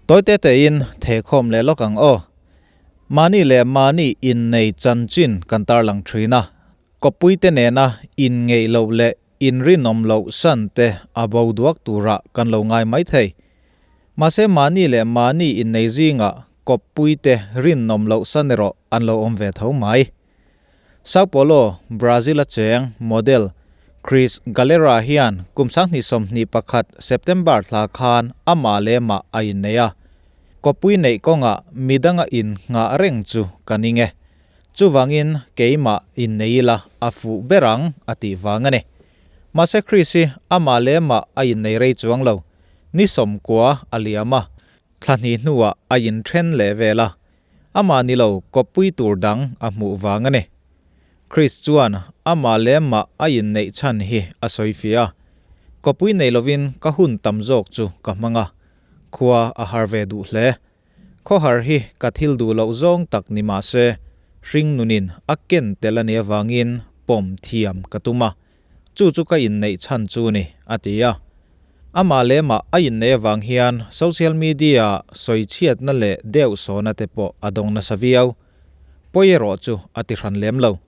Tawite tein thehkhawm leh lawk ang aw. Mahni leh mahni innei chanchin kan tarlang thin a, kawppuite nena inngeih loh leh inrinawm loh san te a bo duak turah kan lo ngai mai thei. Mahse mahni leh mahni innei zingah kawppuite rinawm loh san erawh an lo awm ve tho mai. Sao Paulo, Brazil-a cheng model Cris Galera hian kum 2021 September thla khan amah leh mah a innei a. Kawpui neih kawngah midanga innghah reng chu ka ning e. Chuvangin keimah innei ila a fuh ber ang a tih vang a ni. Mahse Cris hi amah leh mah a innei rei chuang lo. Ni 90 a liam a, thla hnih hnuah a inthen leh vel a. Amah ni lo kawppui tur dang a hmuh vang a ni. Chris chuan amah leh mah a inneih chhan hi a sawi fiah a. Kawppui nei lovin ka hun tam zawk chu ka hmang a, khua a har ve duh hle. Khawhar hi ka thil duh loh zawng tak ni mah se, hring nunin a ken tel a nih avangin pawm thiam ka tum a. Chu chu ka inneih chhan chu ni, a ti a. Amah leh mah a inneih avang hian social media-ah sawichhiatna leh deuhsawhna te pawh a dawng nasa viau. Pawi erawh chu a ti hran lem lo.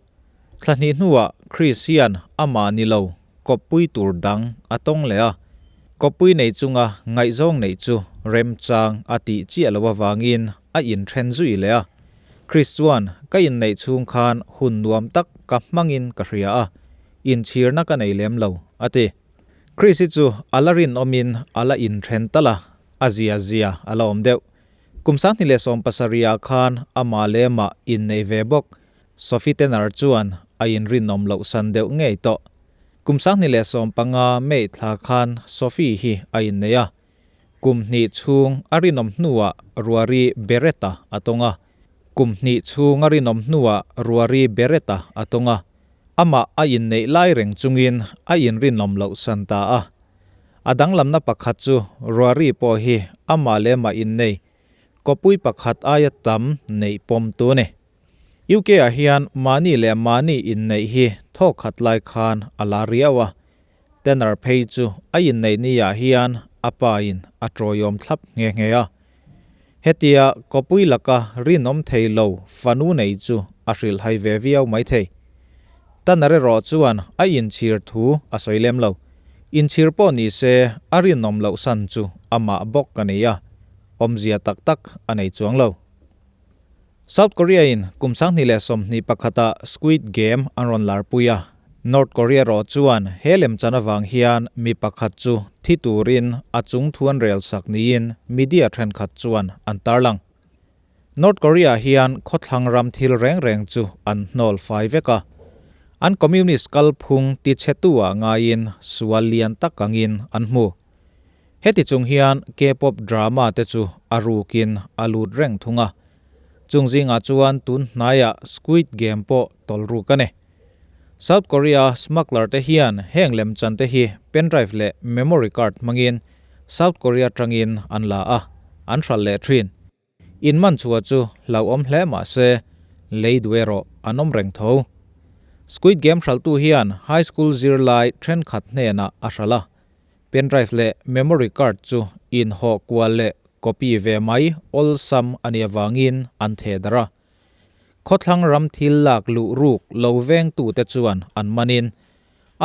Thla hnih hnuah Chris hian amah ni lo kawppui tur dang a tawng leh a. Kawppui nei chunga ngaihzawng neih chu remchang a tih chiah loh avangin a inthen zui leh a. Chris chuan, Ka inneih chhung khan hun nuam tak ka hmangin ka hria a, inchhirna ka nei lem lo, a ti. Chris hi chu a la rinawmin a la inthen tal a, a zia zia a la awm deuh. Kum 2017 ah khan amah leh amah inneih ve bawk. Sophie Tanner chuan a inrinawm loh san deuh ngei tawh. Kum 2015 May thla khan Sophie hi a innei a, Kum hnih chhung a rinawm hnuah Ruari Beretta a tawng a. Kum hnih chhung a rinawm hnuah Ruari Beretta a tawng a. Amah a inneih lai reng chungin a inrinawm loh san ta a. A danglamna pakhat chu Ruari pawh hi amah leh amah innei, kawpui pakhat aia tam neih pawm tu a ni. UK ah hian mahni leh mahni inneih hi thawk khat lai khan a la riau a. Tanner phei chu a inneih ni ah hian a pa in a tawiawm thlap nghe nghe a. Hetia kawpui laka rinawm thei lo fanu nei chu a hrilhhai ve viau mai thei. Tanner erawh chuan a inchhir thu a sawi lem lo. Inchhir pawh ni se a rinawm loh san chu amah bawk a ni a, awmzia tak tak a nei chuang lo. South Korea in kum 2021 ah Squid Game an rawn larpui a, North Korea erawh chuan he lemchan avang hian mi pakhat chu thi turin a chung thu an rel sak niin media thenkhat chuan an tarlang. North Korea hian khawthlang ram thil reng reng chu an hnawl fai vek a, an communist kalphung tichhetu ah ngaiin sual lian tak angin an hmu. Heti chung hian K-pop drama te chu a rukin a lut reng thung a. Chung zingah chuan tun hnaiah Squid Game pawh tawlh ruk a ni. South Korea smuggler te hian heng lemchan te hi pendrive leh memory card hmangin South Korea tangin an la a, an hralh leh thin. In man chhuah chu hlauhawm hle mah se, lei duh erawh an awm reng tho. Squid Game hralhtu hian high school zirlai thenkhat hnenah a hralh a. Pendrive leh memory card chu inhawh kual leh copy ve mai awlsam a nih avangin an theh darh a. Khawthlang ram thil lak luh ruk lo vengtute chuan an manin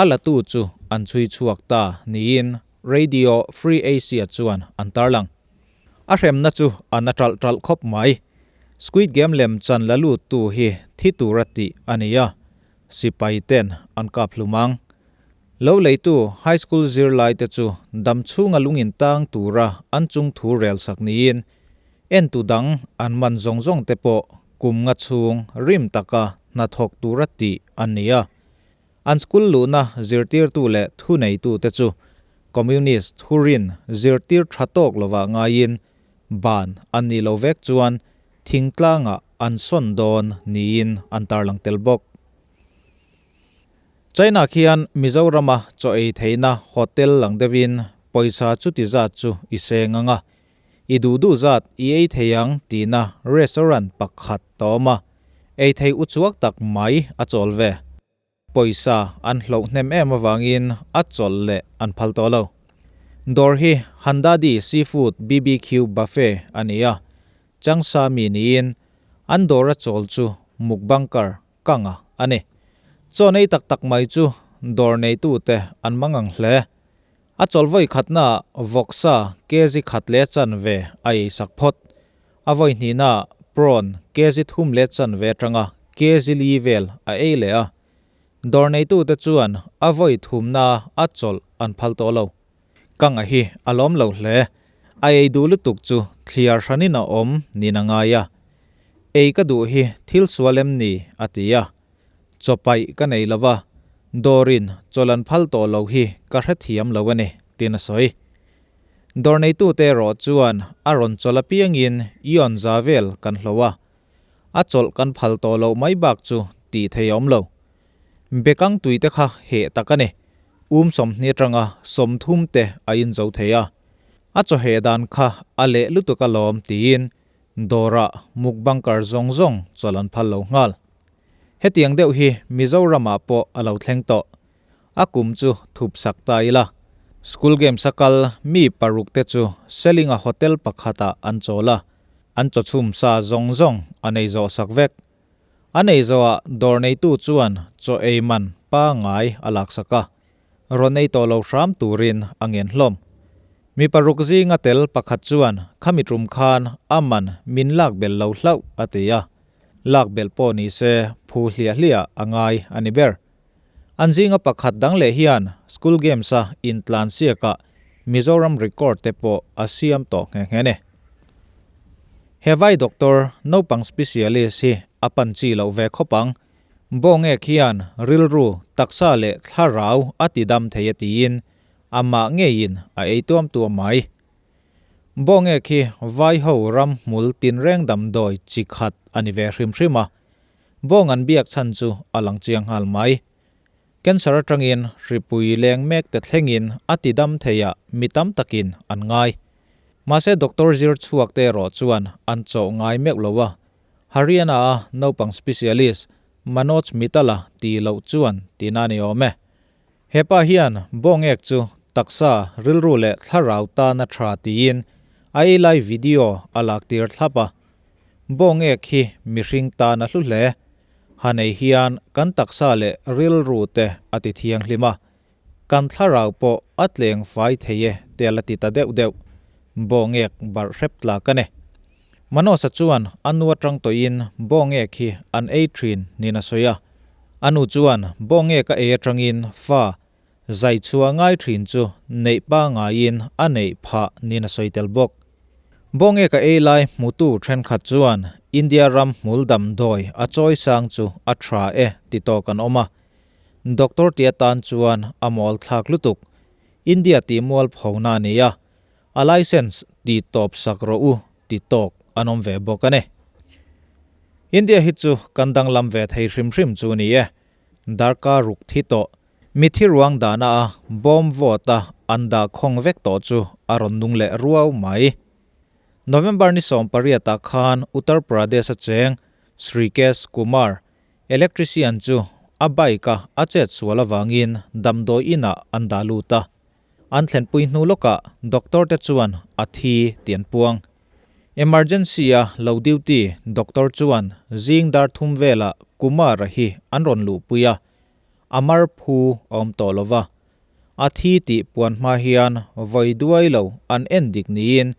a latu chu an chhui chhuak ta niin Radio Free Asia chuan an tarlang. A hremna chu a na ṭalh ṭalh khawp mai. Squid Game lem chan la lut tu hi thi tura tih a ni a, sipai ten an kap hlum ang. Lo leitu high school zirlai te chu dam chhunga lungin tang tura an chung thu rel sak niin entu dang an man zawng zawng te pawh kum nga chhung rim taka hnathawk tura tih an ni a. An school luhna zirtirtu leh thuneitu te chu Communist thurin zirtir tha tawk lovah ngaiin ban an nih lo vek chuan thingtlangah an sawn dawn niin an tarlang tel bawk. China khian Mizorama chaw ei theihna hotel lang deuhin pawisa chuti zat chu i seng ang a, i duh duh zat i ei thei ang tihna restaurant pakhat a awm a, ei thei uchuak tak mai a chawl ve. Pawisa an hloh hnem em avangin a chawlh leh an phal tawh lo. Dawr hi Handadi Seafood BBQ Buffet a ni a, Changsa mi niin an dawra chawl chu mukbangker Kanga a ni. Chaw nei tak tak mai chu dawr neitute an mangang hle. A chawl vawi khatnaah vawksa kg khat leh chanve a eisak phawt. A vawi hnihnaah prawn kg thum leh chanve atanga kg li vel a ei leh a. Dawr neitute chuan a vawi thumnaa a chawlh an phal tawh lo. Kanga hi a lawm lo hle. A ei duh lutuk chu thliar hranin a awm niin a ngai a. Ei ka duh hi thil sual em ni? a ti a. Chaw paih ka nei lo va, dawrin chawlh an phal tawh lo hi ka hrethiam lo a ni, tiin a sawi. Dawr neitute erawh chuan a rawn chawlh apiangin Ion za vel kan hlo a, a chawlh kan phal tawh loh mai bak chu tih thei a awm lo. Bekang tuite kha heh tak a ni. Um 20 atanga 30 te a inzo thei a. A chaw heh dan kha a leh lutuk alawm tiin dawrah mukbangker zawng zawng chawlh an phal lo nghal. Hetiang deuh hi Mizoramah pawh a lo thleng tawh. A kum chu thup sak ta ila. School Games a kal mi paruk te chu Selinga hotel pakhatah an chawl a, an chawchhum sa zawng zawng a nei zawh sak vek. A nei zawhah dawr neitu chuan chaw ei man pangngai a laksak a, rawn ei tawh lo hram turin a ngen hlawm. Mi paruk zinga tel pakhat chuan khami tum khan a man min lak belh lo hlauh a ti a, lak belh pawh ni se phu hliah hliah a ngai a ni ber. An zinga pakhat dang leh hian School Games-a intlansiakah Mizoram record te pawh a siam tawh nghe nghe ni. He vai doctor naupang specialist hi a pan chi loh ve khawp ang. Bawngek hian rilru, taksa leh thlarau a ti dam thei a tiin amah ngeiin a ei tuam tuam mai. Bawngek hi vai ho ram hmul tinreng damdawi chi khat a ni ve hrim hrim a. Bawng an biak chhan chu a lang chiang nghal mai. Cancer atangin hripui leng mek te thlengin a ti dam thei a mi tam takin an ngai. Mahse doctor zir chhuak te erawh chuan an chawh ngai meuh lo a, Haryana a naupang specialist Manoj Mittal-a ti loh chuan tina ni awm e. He pa hian bawngek chu taksa, rilru leh thlarau tana tha tiin a ei lai video a lak tir thlap a. Bawngek hi mihring tan a hlu hle. Ha nei hian kan taksa leh rilru te a ti thianghlim a, kan thlarau pawh a tleng fai thei e te a la ti ta deuh deuh. Bawngek barh hrep tlak a ni. Manosa chuan a nu atang tawhin bawngek hi an ei thin niin a sawi a. A nu chuan bawngek a ei atangin fa zai chhuah ngai thin chu neih pangaiin a neih phah niin a sawi tel bawk. Bawngek a ei lai hmutu thenkhat chuan India ram hmul damdawi a chawi sang chu a tha e ti tawk an awm a. Doctor tia tan chuan a mawl thlak lutuk. India tih mual phona a ni a, a license ti tawp sak rawh u ti tawk an awm ve bawk a ni. India hi chu kan danglam ve thei hrim hrim chu ni e. Darkar ruk thi tawh Mithi ruang dahna a bawm vawt a an dah khawng vek tawh chu a rawn nung leh ruau mai. November ni 18 ah khan Uttar Pradesh a cheng Srikesh Kumar, electrician chu a bike a a chet sual avangin damdawi inah an dah lut a. An thlenpui hnu lawkah doctor te chuan a thi tih an puang. Emergency a lo duty doctor chuan zing dar thum velah Kumar-a hi an rawn luhpui a, A mar phu a awm tawh lo va, a thi tih puan hma hian vawi duai lo an en dik niin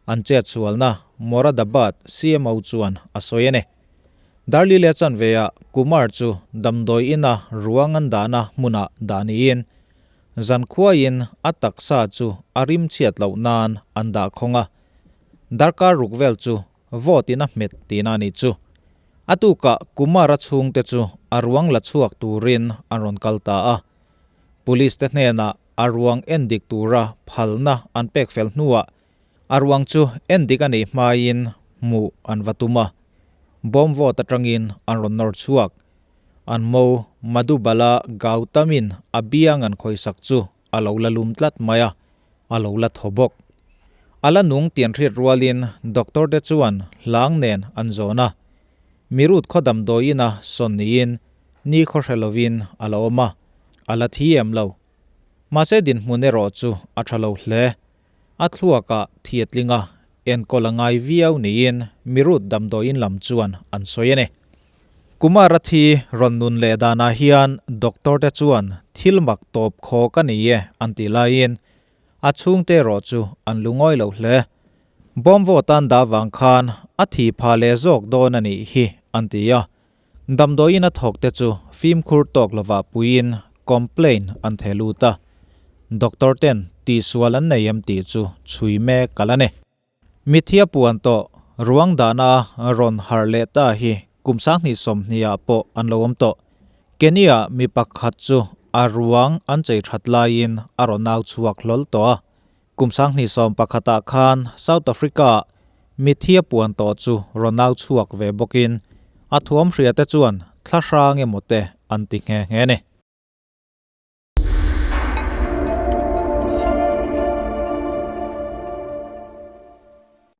an chetsualna Moradabad CMO chuan a sawi a ni. Darli leh chanveah Kumar chu damdawi ina ruang an dahna hmunah dah niin zankhuaiin a taksa chu a rim chhiat loh nan an dah khawng a, darkar ruk vel chu Vote in a hmet tihna a nih chu. A tukah Kumar-a chhungte chu a ruang la chhuak turin an rawn kal ta a. Police te hnenah a ruang endik tura phalna an pek fel hnuah a ruang chu endik a neih hmain hmuh an va tum a. Bawm vote atangin an rawn nawr chhuak. An mo Madhubala Gautam-in a biang an khawisak chu a lo la lum tlat mai a. a lo la thaw bawk. A la nung tian hriat rualin doctor te chuan hlang nen an zawn a. Mirut khaw damdawiin a sawn niin ni khaw hre lovin a la awm a, a la thi em lo. Mahse dinhmun erawh chu a tha lo hle. A thluakah thi a tling a, enkawl a ngai viau niin Meerut damdawiin lam chuan an sawi a ni. Kumar-a thi rawn nun leh danah hian doctor te chuan thil mak tawp khawk a ni e an tih laiin a chhungte erawh chu an lungawi lo hle. Bawm vawt an dah vang khan a thi pha leh zawk dawn a nih hi an ti a. Damdawiin a thawk te chu fimkhur tawk lovah puiin complaint an theh lut a. Doctor ten tihsual an nei em tih chu chhui mek a la ni. Mitthia puan tawh ruang dahna a rawn harh leh ta hi kum 2020 ah pawh an lo awm tawh. Kenya mi pakhat chu a ruang an chei that laiin a rawn au chhuak hlawl tawh a. Kum 2011 ah khan South Africa ah mitthia puan tawh chu rawn au chhuak ve bawkin a thuam hria te chuan thla hrang emaw te an ti nghe nghe a ni.